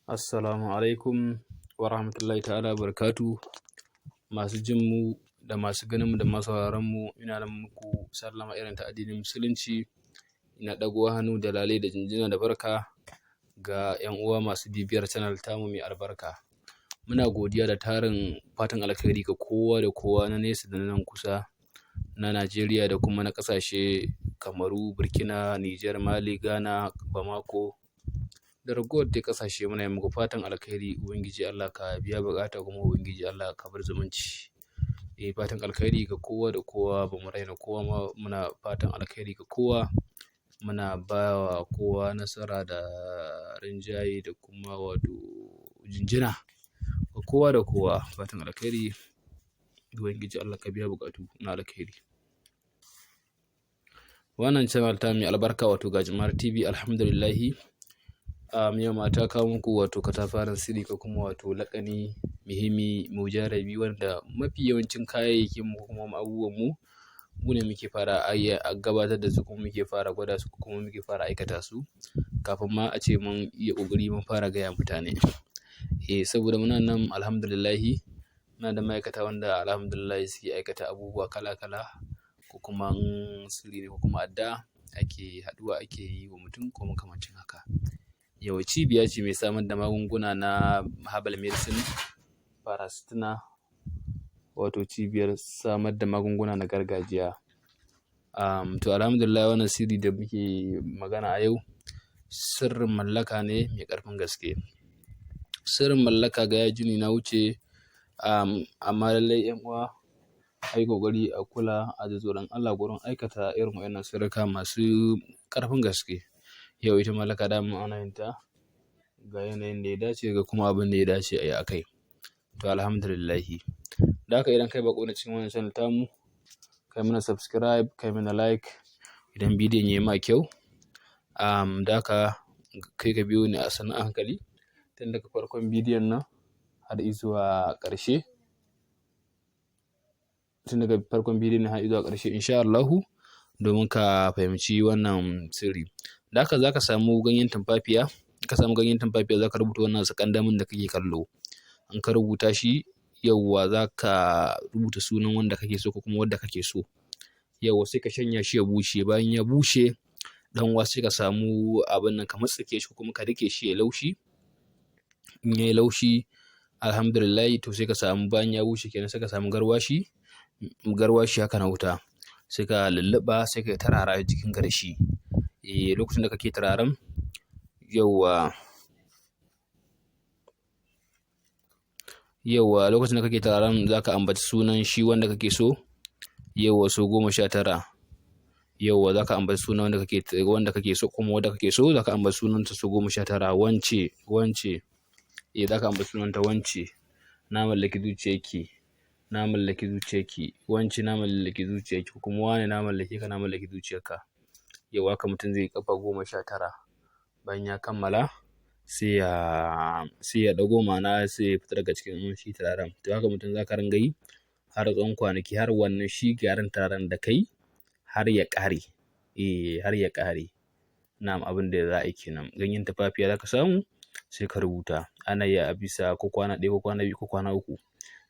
Assalamu alaikum wa rahmatullahi ta'ala wa barakatuhu. Masu jin mu da masu ganin mu da masu sauraron mu, ina nan muku sallama irin ta addinin Musulunci. Ina ɗago hannu da lale da jinjina da barka ga 'yan uwa masu bibiyar channel tamu mai albarka. Muna godiya da tarin fatan alkhairi ga kowa da kowa na nesa da na nan kusa, na Najeriya da kuma na ƙasashe Kamaru, Burkina, Nijar, Mali, Ghana, Bamako da ragowar dai ƙasashe. Muna yi muku fatan alkhairi. Ubangiji Allah ka biya buƙata, kuma Ubangiji Allah ka bar zumunci. Eh, fatan alkhairi ga kowa da kowa, ba mu raina kowa ma, muna fatan alkhairi ga kowa. Muna ba wa kowa nasara da rinjaye da kuma wato jinjina ga kowa da kowa. Fatan alkhairi, Ubangiji Allah ka biya buƙatu na alkhairi. Wannan channel ta mai albarka, wato Gajimare TV, alhamdulillahi, yau ma ta kawo muku wato katafaren sirri ko kuma wato laƙani muhimmi mujarabi, wanda mafi yawancin kayayyakin mu kuma abubuwan mu, mu ne muke fara gabatar da su, kuma muke fara gwada su, kuma muke fara aikata su kafin ma a ce mun iya ƙoƙari mun fara gaya mutane. Eh, saboda muna nan, alhamdulillahi, muna da ma'aikata wanda alhamdulillahi suke aikata abubuwa kala kala, ko kuma sirri ne ko kuma addu'a ake haɗuwa ake yi wa mutum ko makamancin haka. Yau cibiya ce mai samar da magunguna na herbal medicine, paracetamol, wato cibiyar samar da magunguna na gargajiya. To alhamdulillah, wannan sirri da muke magana a yau sirrin mallaka ne mai ƙarfin gaske. Sirrin mallaka ga ya jini na wuce, amma lallai 'yan uwa a yi ƙoƙari a kula, a ji tsoron Allah gurin aikata irin waɗannan sirrika masu ƙarfin gaske. Yau ita mallaka dama ana yin ta ga yanayin da ya dace, ga kuma abin da ya dace a yi a kai. To alhamdulillahi. Da haka, idan kai baƙo ne cikin wannan channel tamu, kai mana subscribe, kai mana like idan bidiyon ya yi ma kyau. Da haka kai ka biyo ni a sannu a hankali tun daga farkon bidiyon nan har izuwa ƙarshe. Tun daga farkon bidiyon nan har izuwa ƙarshe in sha Allahu, domin ka fahimci wannan sirri. Da haka za ka samu ganyen tumfafiya, ka samu ganyen tumfafiya, za ka rubuta wannan sakandamin da kake kallo. In ka rubuta shi, yauwa, za ka rubuta sunan wanda kake so ko kuma wadda kake so. Yauwa, sai ka shanya shi ya bushe. Bayan ya bushe, ɗan uwa, sai ka samu abin nan ka mutsike shi ko kuma ka dake shi ya laushi. In yayi laushi, alhamdulillahi, to sai ka samu, bayan ya bushe kenan, sai ka samu garwashi, garwashi haka na wuta. Sai ka lulluɓa, sai ka turara jikinka da shi. Eh, lokacin da kake turaren, yauwa, yauwa, lokacin da kake turaren za ka ambaci sunan shi wanda kake so, yauwa, sau 19. Yauwa, za ka ambaci sunan wanda kake so kuma wadda kake so, za ka ambaci sunanta sau 19. Wance, wance, eh, za ka ambaci sunanta: wance, na mallaki zuciyarki, na mallaki zuciyarki, wance, na mallaki zuciyarki, ko kuma wane, na mallake ka, na mallaki zuciyarka. Yauwa, haka mutum zai yi ƙafa 19. Bayan ya kammala, sai ya ɗago, ma'ana sai ya fita daga cikin shi turaren. To haka mutum za ka ringa yi har tsawon kwanaki, har wannan shi garin turaren da kai har ya ƙare. Eh, har ya ƙare. Na'am, abin da za a yi kenan. Ganyen tumfafiya za ka samu, sai ka rubuta. Ana yi a bisa ko kwana 1 ko kwana 2 ko kwana 3.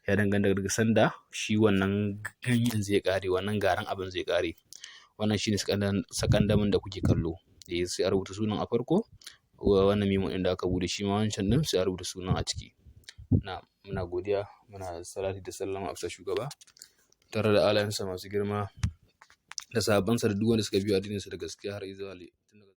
Ya danganta daga sanda shi wannan ganyen zai ƙare, wannan garin abin zai ƙare. Wannan shine sakandamin da kuke kallo. Eh, sai a rubuta sunan a farko. Wannan memo ɗin da aka buɗe, shi ma wancan ɗin sai a rubuta sunan a ciki. Na'am, muna godiya, muna salati da sallama a bisa shugaba tare da alayensa masu girma da sahabbansa da duk wanda suka biyo addininsa da gaskiya har izuwa